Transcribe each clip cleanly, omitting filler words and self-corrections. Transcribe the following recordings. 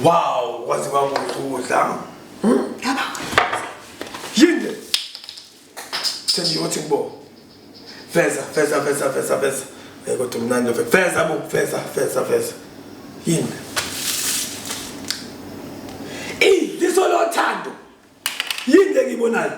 Wow, kwaze kwakuhle ukudla. Yini le? Thenjiwe uthi ngibona. Veza, veza, veza, veza, veza. Eh kodwa mnandi lo veza bo, veza, veza, veza. Yini? Idliso lothando. Yini le ngiyibonayo?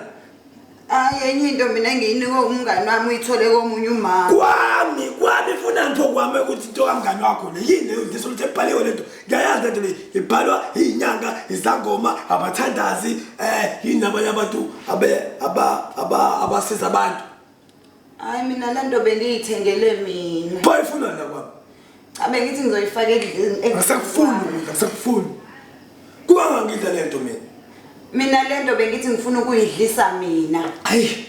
Hayi enye into mina engiyinikwe umngani wami uyithole komunye umama. Kwami, kwami ifuna ngipho kwami ukuthi into kamngani wakho le yini leyo dliso lothe ibhaliwe lento. Ngiyayazi lento le ibhalwa inyanga, izangoma, abathandazi, eh yini abanye abantu abe aba aba abasiza abantu. Hayi mina lento bengiyithengele mina. Pho ifuna la kwami. Cha bengithi ngizoyifaka ekudleni. Angisakufuni ukudla, angisakufuni. Kuba ngidla lento mina. Mina lento bengithi ngifuna ukuyidlisa mina. Hayi.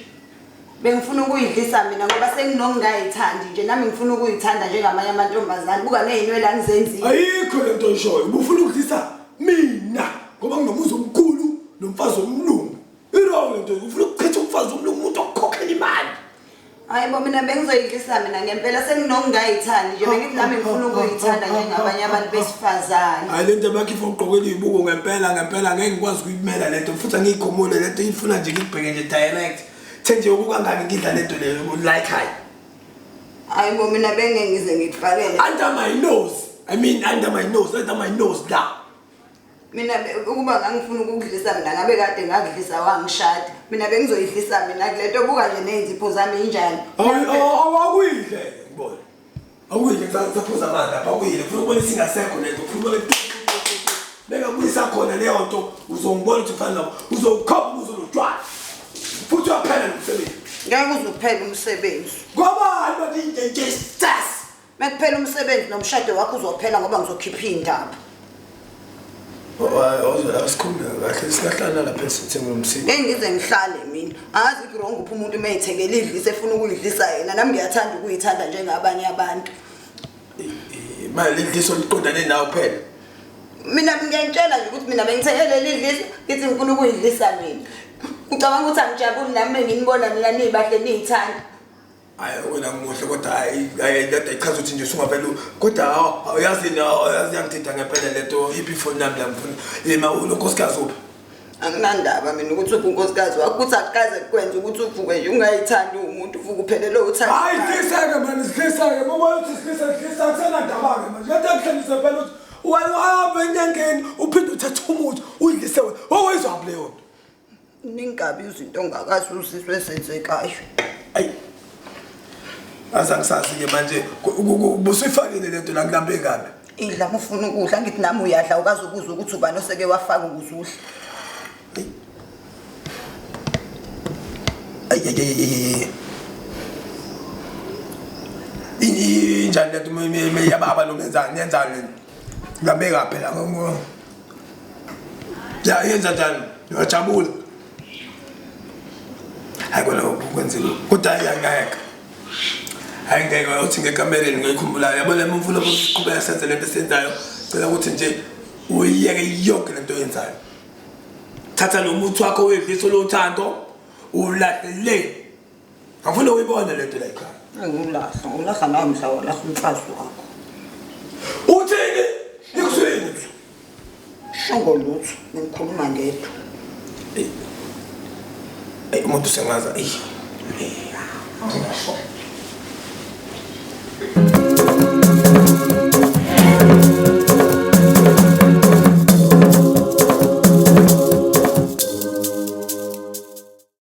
Bengifuna ukuyidlisa mina ngoba senginokungayithandi nje nami ngifuna ukuyithanda njengamanye amantombazane. Buka nezinwele angizenzile. Ayikho lento oyishoyo. Ubufuna ukudlisa mina ngoba nginomuzi omkhulu nomfazi omlungu. I-wrong lento ufuna ukuchitha umfazi womlungu umuntu okukhokhela imali. Hayi bo mina bengizoyidlisa mina ngempela senginokungayithandi nje bengithi nami ngifuna ukuyithanda njengabanye abantu besifazane. Hayi lento bakhe ifuna ukugqokela izibuko ngempela ngempela ngeke ngikwazi ukuyimela lento futhi angiyikhumule lento ifuna nje ngikubheke nje direct. Thenje ukukangaki ngidla lento leyo like hayi. Hayi bo mina bengeke ngize ngikufakele. Under my nose. I mean under my nose, under my nose la. Mina ukuba ngangifuna ukukudlisa mina ngabe kade ngakudlisa wangishada. Mina bengizoyidlisa mina kule nto buka nje ney'nzipho zami injani. Awakuyidle ngibona. Awuyidle ngisaphuza amanzi lapha awuyidle ufuna ukubona isingasekho lento ufuna ukubona bengabuyisa khona leyo nto uzongibona ukuthi ufana nabo uzokhopha uzolotshwala futhi uyaphela nomsebenzi. Ngeke uze uphele umsebenzi. Ngobani bathi nje stress. Mekuphela umsebenzi nomshado wakho uzophela ngoba ngizokhipha iy'ndaba. Awusikhuluma kahle singahlala lapha esithenge umsini. Ngeke ngize ngihlale mina. Angazi ku-wrong uphi umuntu uma ey'thengele idlisa efuna ukuyidlisa yena. Nami ngiyathanda ukuyithanda njengabanye abantu. Manje leli dliso liqondane nawe kuphela. Mina ngiyangitshela nje ukuthi mina bengithenge leli dliso ngithi ngifuna ukuyidlisa mina. Ucabanga ukuthi angijabuli nami menginibona nina nibahle niyithanda. Hayi wena muhle kodwa hayi hayi lento ichaza ukuthi nje usungavele kodwa uyazi yazi yangithinta ngempela lento iphi ifoni yami la ngifuna yema unonkosikazi uphi? Anginandaba mina ukuthi uphi unkosikazi wakho ukuthi akukaze kukwenze ukuthi uvuke nje ungayithandi umuntu uvuke uphelelwe uthando. Hayi dliseke mani sidliseke uma uthi sidlise dlisa akusenandaba-ke manje lento ekuhlelise phela ukuthi wena uhambe enyangeni uphinde uthathe umuthi uyidlise wena owezwaphi leyo nto Ningabi izinto ongakazi uzizwe ezenzekayo. Ayi. Aze angisazi ke manje busuyifakile lento la kulambe kabi. Idla ufuna ukudla ngithi nami uyadla ukaze ukuzwa ukuthi ubani oseke wafaka ukuze udle. Ay ay ay ay. Injani lento yababa noma yenzani yenzani? Lambe kabi la. Ya yenza njani? Uyajabula. Hayi kona kwenzile. Kodwa hayi angeke. Hayi ngeke uthi ngekamereni ngiyikhumbulayo. Yabo le mfuna ukuqhubeka senze lento esiyenzayo. Cela ukuthi nje uyiyeke yonke lento oyenzayo. Thatha lo muthi wakho wedliso lothando ulahle le. Angifuni uyibone lento la ekhaya. Angilahla, ulahla nawe mhla walahla umfazi wakho. Uthini? Ngikuzwile. Shongo lutho, ngikhuluma ngedwa. Ey umuntu sengaza ey.